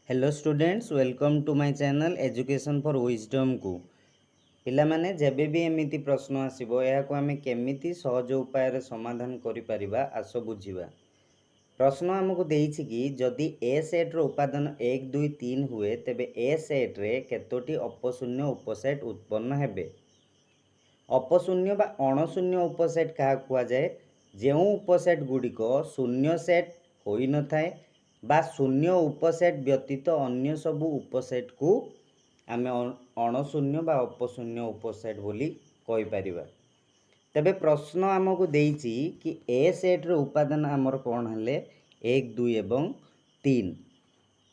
Hello students, welcome to my channel Education for Wisdomକୁ। ପିଲାମାନେ, ଯେବେ ବି ଏମିତି ପ୍ରଶ୍ନ ଆସିବ, ଏହାକୁ ଆମେ କେମିତି ସହଜ ଉପାୟରେ ସମାଧାନ କରିପାରିବା, ଆସ ବୁଝିବା। ପ୍ରଶ୍ନ ଆମକୁ ଦେଇଛି କି ଯଦି ଏ ସେଟ୍ର ଉପାଦାନ 1, 2, 3 ହୁଏ, ତେବେ ଏ ସେଟ୍ରେ କେତୋଟି ଅପଶୂନ୍ୟ ଉପସେଟ୍ ଉତ୍ପନ୍ନ ହେବେ? ଅପଶୂନ୍ୟ ବା ଅଣଶୂନ୍ୟ ଉପସେଟ୍ କାହାକୁ କୁହାଯାଏ? ଯେଉଁ ଉପସେଟ୍ ଗୁଡ଼ିକ ଶୂନ୍ୟ ସେଟ୍ ହୋଇନଥାଏ ବା ଶୂନ୍ୟ ଉପସେଟ୍ ବ୍ୟତୀତ ଅନ୍ୟ ସବୁ ଉପସେଟ୍କୁ ଆମେ ଅଣଶୂନ୍ୟ ବା ଅପଶୂନ୍ୟ ଉପସେଟ୍ ବୋଲି କହିପାରିବା। ତେବେ ପ୍ରଶ୍ନ ଆମକୁ ଦେଇଛି କି ଏ ସେଟ୍ର ଉପାଦାନ ଆମର କ'ଣ ହେଲେ? 1, 2 ଏବଂ 3।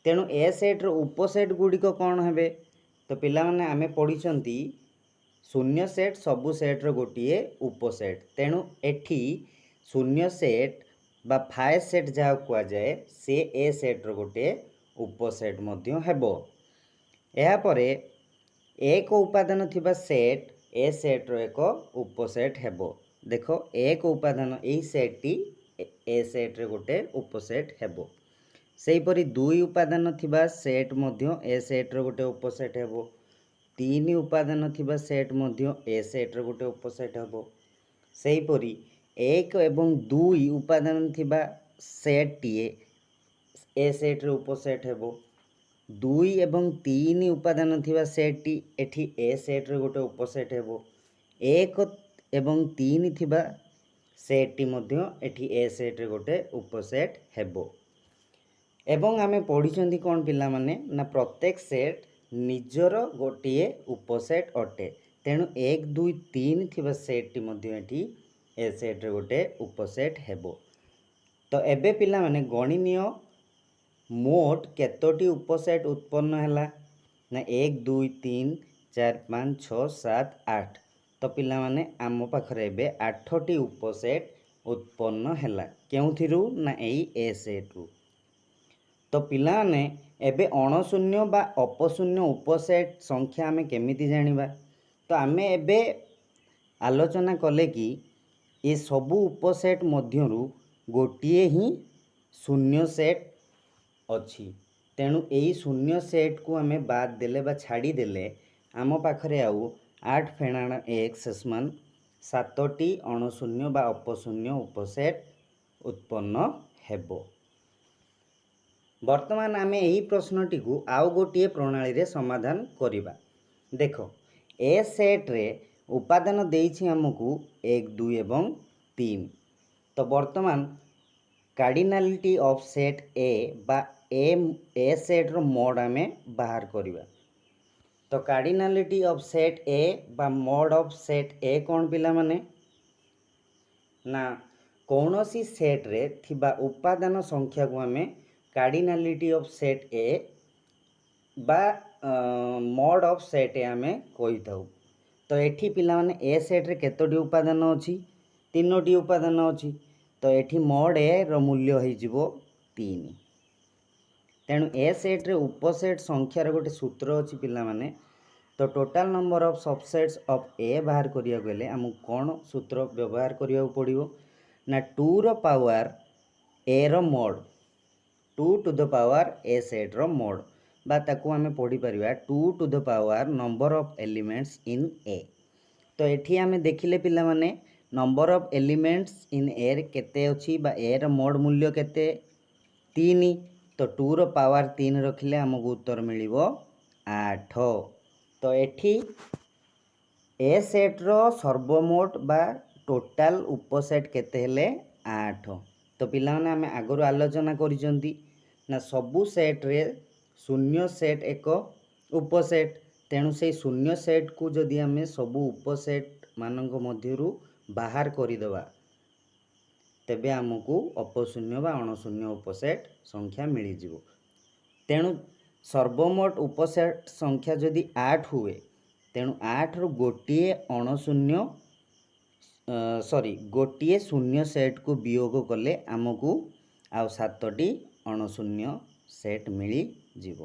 ତେଣୁ ଏ ସେଟ୍ର ଉପସେଟ୍ ଗୁଡ଼ିକ କ'ଣ ହେବେ? ତ ପିଲାମାନେ, ଆମେ ପଢ଼ିଛନ୍ତି ଶୂନ୍ୟ ସେଟ୍ ସବୁ ସେଟ୍ର ଗୋଟିଏ ଉପସେଟ୍। ତେଣୁ ଏଠି ଶୂନ୍ୟ ସେଟ୍ ବା ଫାଏ ସେଟ୍ ଯାହାକୁ କୁହାଯାଏ, ସେ ଏ ସେଟ୍ର ଗୋଟିଏ ଉପସେଟ୍ ମଧ୍ୟ ହେବ। ଏହାପରେ ଏକ ଉପାଦାନ ଥିବା ସେଟ୍ ଏ ସେଟ୍ର ଏକ ଉପସେଟ୍ ହେବ। ଦେଖ, ଏକ ଉପାଦାନ ଏଇ ସେଟ୍ଟି ଏ ସେଟ୍ରେ ଗୋଟେ ଉପସେଟ୍ ହେବ। ସେହିପରି ଦୁଇ ଉପାଦାନ ଥିବା ସେଟ୍ ମଧ୍ୟ ଏ ସେଟ୍ର ଗୋଟେ ଉପସେଟ୍ ହେବ। ତିନି ଉପାଦାନ ଥିବା ସେଟ୍ ମଧ୍ୟ ଏ ସେଟ୍ର ଗୋଟେ ଉପସେଟ୍ ହେବ। ସେହିପରି ଏକ ଏବଂ ଦୁଇ ଉପାଦାନ ଥିବା ସେଟ୍ଟିଏ ଏ ସେଟ୍ର ଉପସେଟ୍ ହେବ। ଦୁଇ ଏବଂ ତିନି ଉପାଦାନ ଥିବା ସେଟ୍ଟି ଏଠି ଏ ସେଟ୍ର ଗୋଟେ ଉପସେଟ୍ ହେବ। ଏକ ଏବଂ ତିନି ଥିବା ସେଟ୍ଟି ମଧ୍ୟ ଏଠି ଏ ସେଟ୍ରେ ଗୋଟେ ଉପସେଟ୍ ହେବ। ଏବଂ ଆମେ ପଢ଼ିଛନ୍ତି କ'ଣ ପିଲାମାନେ ନା ପ୍ରତ୍ୟେକ ସେଟ୍ ନିଜର ଗୋଟିଏ ଉପସେଟ୍ ଅଟେ। ତେଣୁ 1, 2, 3 ଥିବା ସେଟ୍ଟି ମଧ୍ୟ ଏଠି ଏ ସେଟ୍ରେ ଗୋଟେ ଉପସେଟ୍ ହେବ। ତ ଏବେ ପିଲାମାନେ ଗଣିନିଅ, ମୋଟ କେତୋଟି ଉପସେଟ୍ ଉତ୍ପନ୍ନ ହେଲା? ନା 1, 2, 3, 4, 5, 6, 7, 8। ତ ପିଲାମାନେ, ଆମ ପାଖରେ ଏବେ ଆଠଟି ଉପସେଟ୍ ଉତ୍ପନ୍ନ ହେଲା। କେଉଁଥିରୁ? ନା ଏଇ ଏ ସେଟ୍ରୁ। ତ ପିଲାମାନେ, ଏବେ ଅଣଶୂନ୍ୟ ବା ଅପଶୂନ୍ୟ ଉପସେଟ୍ ସଂଖ୍ୟା ଆମେ କେମିତି ଜାଣିବା? ତ ଆମେ ଏବେ ଆଲୋଚନା କଲେ କି ଏ ସବୁ ଉପସେଟ୍ ମଧ୍ୟରୁ ଗୋଟିଏ ହିଁ ଶୂନ୍ୟ ସେଟ୍ ଅଛି। ତେଣୁ ଏଇ ଶୂନ୍ୟ ସେଟ୍କୁ ଆମେ ବାଦ ଦେଲେ ବା ଛାଡ଼ିଦେଲେ ଆମ ପାଖରେ ଆଉ 8 ଫେଣାଣ 1 ସମାନ ସାତଟି ଅଣଶୂନ୍ୟ ବା ଅପଶୂନ୍ୟ ଉପସେଟ୍ ଉତ୍ପନ୍ନ ହେବ। ବର୍ତ୍ତମାନ ଆମେ ଏହି ପ୍ରଶ୍ନଟିକୁ ଆଉ ଗୋଟିଏ ପ୍ରଣାଳୀରେ ସମାଧାନ କରିବା। ଦେଖ, ଏ ସେଟ୍ରେ ଉପାଦାନ ଦେଇଛି ଆମକୁ 1, 2 ଏବଂ 3। ତ ବର୍ତ୍ତମାନ କାର୍ଡ଼ିନାଲିଟି ଅଫ୍ ସେଟ୍ ଏ ବା ଏ ସେଟ୍ର ମୋଡ଼ ଆମେ ବାହାର କରିବା। ତ କାର୍ଡ଼ିନାଲିଟି ଅଫ୍ ସେଟ୍ ଏ ବା ମୋଡ଼ ଅଫ୍ ସେଟ୍ ଏ କ'ଣ ପିଲାମାନେ? ନା କୌଣସି ସେଟ୍ରେ ଥିବା ଉପାଦାନ ସଂଖ୍ୟାକୁ ଆମେ କାର୍ଡ଼ିନାଲିଟି ଅଫ୍ ସେଟ୍ ଏ ବା ମୋଡ଼ ଅଫ୍ ସେଟ୍ ଏ ଆମେ କହିଥାଉ। ତ ଏଠି ପିଲାମାନେ, ଏ ସେଟ୍ରେ କେତୋଟି ଉପାଦାନ ଅଛି? ତିନୋଟି ଉପାଦାନ ଅଛି। ତ ଏଠି ମୋଡ଼ ଏର ମୂଲ୍ୟ ହେଇଯିବ 3। ତେଣୁ ଏ ସେଟ୍ରେ ଉପସେଟ୍ ସଂଖ୍ୟାର ଗୋଟେ ସୂତ୍ର ଅଛି ପିଲାମାନେ। ତ total number of subsets of A ବାହାର କରିବାକୁ ହେଲେ ଆମକୁ କ'ଣ ସୂତ୍ର ବ୍ୟବହାର କରିବାକୁ ପଡ଼ିବ? ନା ଟୁର ପାୱାର ଏର mod, 2 to the power A ସେଟ୍ର ମୋଡ଼ ବା ତାକୁ ଆମେ ପଢ଼ିପାରିବା 2 to the power number of elements in A। ତ ଏଠି ଆମେ ଦେଖିଲେ ପିଲାମାନେ, ନମ୍ବର ଅଫ୍ ଏଲିମେଣ୍ଟସ୍ ଇନ୍ ଏରେ କେତେ ଅଛି ବା ଏର ମୋଡ଼ ମୂଲ୍ୟ କେତେ? 3। ତ ଟୁର ପାୱାର 3 ରଖିଲେ ଆମକୁ ଉତ୍ତର ମିଳିବ 8। ତ ଏଠି ଏ ସେଟ୍ର ସର୍ବମୋଟ ବା ଟୋଟାଲ ଉପସେଟ୍ କେତେ ହେଲେ? 8। ତ ପିଲାମାନେ, ଆମେ ଆଗରୁ ଆଲୋଚନା କରିଛନ୍ତି ନା ସବୁ ସେଟ୍ରେ ଶୂନ୍ୟ ସେଟ୍ ଏକ ଉପସେଟ୍। ତେଣୁ ସେଇ ଶୂନ୍ୟ ସେଟ୍କୁ ଯଦି ଆମେ ସବୁ ଉପସେଟ୍ ମାନଙ୍କ ମଧ୍ୟରୁ ବାହାର କରିଦେବା, ତେବେ ଆମକୁ ଅପଶୂନ୍ୟ ବା ଅଣଶୂନ୍ୟ ଉପସେଟ୍ ସଂଖ୍ୟା ମିଳିଯିବ। ତେଣୁ ସର୍ବମୋଟ ଉପସେଟ୍ ସଂଖ୍ୟା ଯଦି 8 ହୁଏ, ତେଣୁ 8ରୁ ଗୋଟିଏ ଅଣଶୂନ୍ୟ, ସରି, ଗୋଟିଏ ଶୂନ୍ୟ ସେଟ୍କୁ ବିୟୋଗ କଲେ ଆମକୁ ଆଉ ସାତଟି ଅଣଶୂନ୍ୟ ସେଟ୍ ମିଳିଯିବ।